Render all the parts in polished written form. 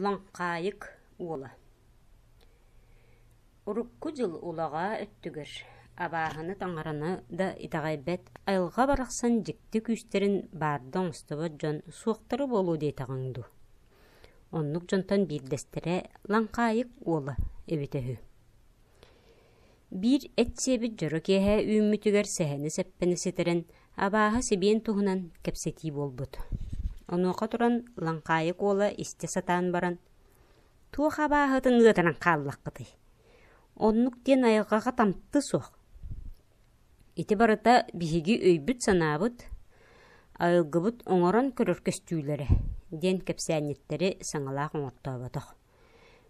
Лаҥхаайык уола Урукку дьыл улаҕаа өттүгэр абааһыны-таҥараны да итэҕэйбэт айылҕа барахсан дьикти күүстэрин баарда оҥостобот дьон суохтара буолуо диэтэҕиҥ дуу. Оннук дьонтон биирдэстэрэ Лаҥхаайык уола эбитэ үһү. Биир эт сиэбит дьоро киэһэ үүммүтүгэр сэһэни-сэппэни ситэрэн, абааһы сибиэн туһунан кэпсэтии буолбут. Онуоха туран Лаҥхаайык уола истэ сатаан баран: «Туох абааһытын ыатаран хааллаххытый? Оннук диэн айылҕаҕа тамты суох. Ити барыта биһиги өйбүт-санаабыт, айылгыбыт оҥорон көрөр көстүүлэрэ» диэн кэпсээнньиттэри саҥалаах оҥортооботох.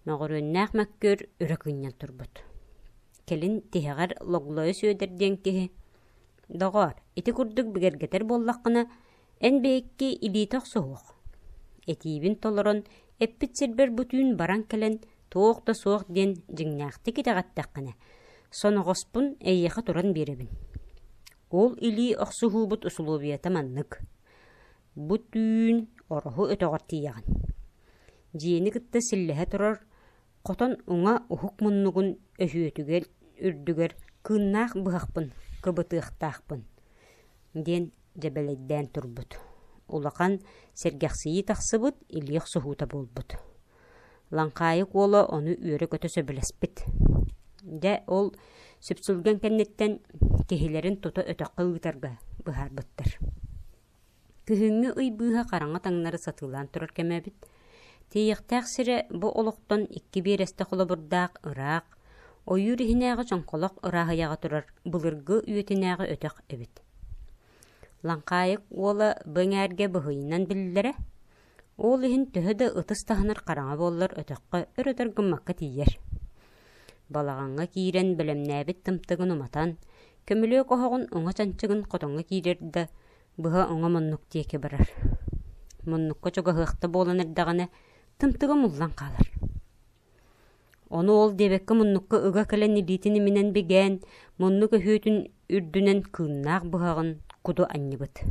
Мөҕүрүөннээх мөккүөр өрө кынньан турбут. Кэлин тиһэҕэр Логлойо Сүөдэр диэн киһи: «Доҕоор, ити курдук бигэргэтэр буоллаххына, эн бэйэкки илиитэ охсуһуох. Этиибин толорон, эппит сирбэр бу түүн баран кэлэн, туох да суох диэн дьиҥнээхтик итэҕэттэххинэ, соноҕоспун эйиэхэ туран биэрэбин. Ол илии охсуһуубут усулуобуйата маннык. Бу түүн Ороһу өтөҕөр тиийэҕин. Дьиэни кытта силлэһэ турар хотон уҥа уһук муннугун өһүөтүгэр үрдүгэр кыыннаах быһахпын кыбытыахтаахпын диэн дьэбэлэйдээн турбут. Улахан сэргэхсийии тахсыбыт, илии охсуһуута буолбут. Лаҥхаайык уола ону үөрэ-көтө сөбүлэспит. Дьэ, ол сүпсүлгэн кэнниттэн киһилэрин тута өтөххө ыытарга быһаарбыттар. Күһүҥҥү ый быыһа хараҥа таҥнары сатыылаан турар кэмэ эбит. Тиийиэхтээх сирэ бу олохтон икки биэрэстэ холобурдаах ыраах, ойуур иһинээҕи чоҥхолох ырааһыйаҕа турар былыргы үйэтинээҕи өтөх эбит. Лаҥхаайык уола бу эҥээргэ быһыйынан биллэрэ, ол иһин төһө да ытыс таһынар хараҥа буоллар өтөххө өр-өтөр гыммакка тиийэр. Балаҕаҥҥа киирэн бэлэмнээбит тымтыгын уматан, көмүлүөк оһоҕун уҥа чанчыгын хотоҥҥо киирэр да быһа уҥа муннук диэки барар. Муннукка чугаһыахта буолан эрдэҕинэ, тымтыга муллан хаалар. Ону ол диэбэккэ муннукка ыга кэлэн илиитин иминэн бигээн, муннук өһүөтүн үрдүнэн кыыннаах быһаҕын куду анньыбыт.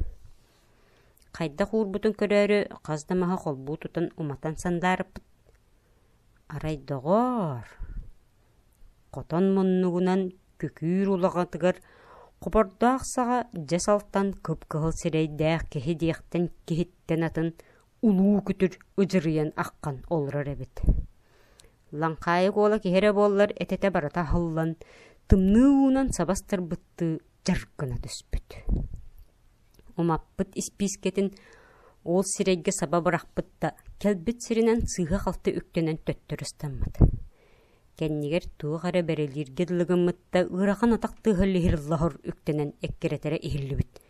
Хайдах уурбутун көрөөрү хас да маһы холбуу тутан уматан сандаарыппыт. Арай доҕоор, хотон муннугунан күкүүр улаҕатыгар хобордоох саҕа дьэс алтан кып-кыһыл сирэйдээх киһи диэхтэн киһиттэн атын улуу күтүр ыдьырыйан аххан олорор эбит. Лаҥхаайык уола киһи эрэ буоллар этэтэ барыта аһыллан, тымныы уунан саба ыстарбыттыы дьар гына түспүт. Умаппыт испиискэтин ол сирэйгэ саба бырахпыт да, кэлбит сиринэн сыыһа-халты үктэнэн төттөрү ыстаммыт. Кэннигэр туох эрэ бэрэлииргэ дылы гыммыт да ыарахан атах тыаһа лиһир-лоһор үктэнэн эккирэтэрэ иһиллибит.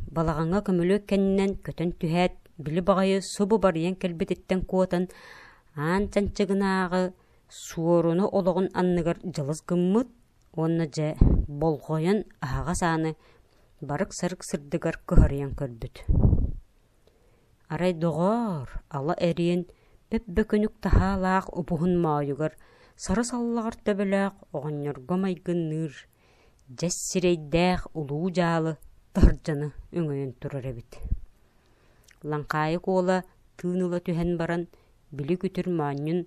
Балаҕаҥҥа көмүлүөк кэннинэн көтөн түһээт, били баҕайы субу барыйан кэлбититтэн куотан, аан чанчыгынааҕы суоруну олоҕун анныгар дьылыс гыммыт уонна дьэ болҕойон аһаҕас ааны барык-сарык сырдыгар кыһарыйан көрбүт. Арай доҕоор, ала эриэн бөп-бөкүнүк таһаалаах упуһун моойугар сары саллаҕар төбөлөөх оҕонньорго майгынныыр дьэс сирэйдээх улуу дьаалы таһырдьаны өҥөйөн турар эбит. Лаҥхаайык уола тыын ыла түһэн баран, били күтүр моонньун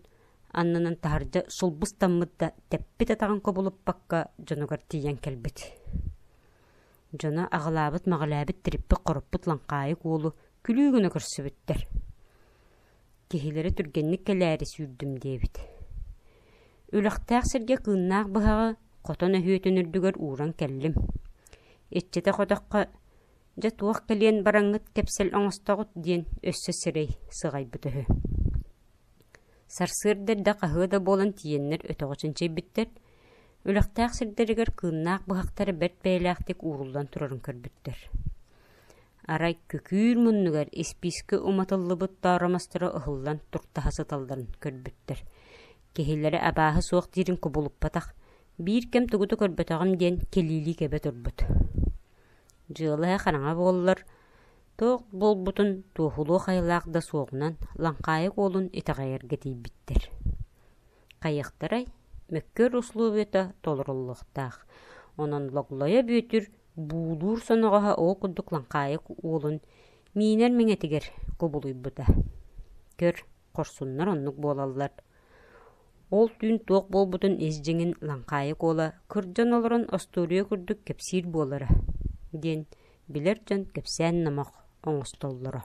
аннынан таһырдьа сулбустаммыт да тэппит атаҕын кубулуппакка дьонугар тиийэн кэлбит. Дьоно аҕылаабыт-маҕалаабыт тириппит-хоруппут лаҥхаайык уолу күлүү гына көрсүбүттэр. Киһилэрэ түргэнник кэлээри сүүрдүм диэбит. Үлэхтээх сиргэ кыыннаах быһаҕы хотон өһүөтүн үрдүгэр ууран кэллим. Иччитэ хотоххо дьэ туох кэлиэн бараҥҥыт кэпсэл оҥостоҕут диэн өссө сирэй сыҕайбыт үһү. Сарсыарда эрдэ хаһыа да буолан тиийэннэр өтөҕү чинчийбиттэр, үлэхтээх сирдэригэр кыыннаах быһахтара бэрт бэйэлээхтик ууруллан турарын көрбүттэр. Арай күкүүр муннугар испиискэ уматыллыбыт тооромосторо ыһыллан туртаһа сыталларын көрбүттэр. Киһилэрэ абааһы суох диирин кубулуппатах, биир кэм тугу да көрбөтөҕүм диэн кэлиилии кэбэ турбут. Дьыала хараҥа буоллар, Туох буолбутун туоһулуох айылаах да суоҕунан Лаҥхаайык уолун итэҕэйэргэ тиийбиттэр. Хайыахтарай, мөккүөр условиета толоруллуохтаах, онон Логлойо Бүөтүр буулуур соноҕоһо ол курдук Лаҥхаайык уолун миинэр миҥэтигэр кубулуйбута. Көр. Хорсуннар оннук буолаллар. Ол түүн туох буолбутун ис дьиҥин Лаҥхаайык уола кырдьан олорон остуоруйа курдук кэпсиир буолара, диэн билэр дьон кэпсээн номох оҥостоллоро.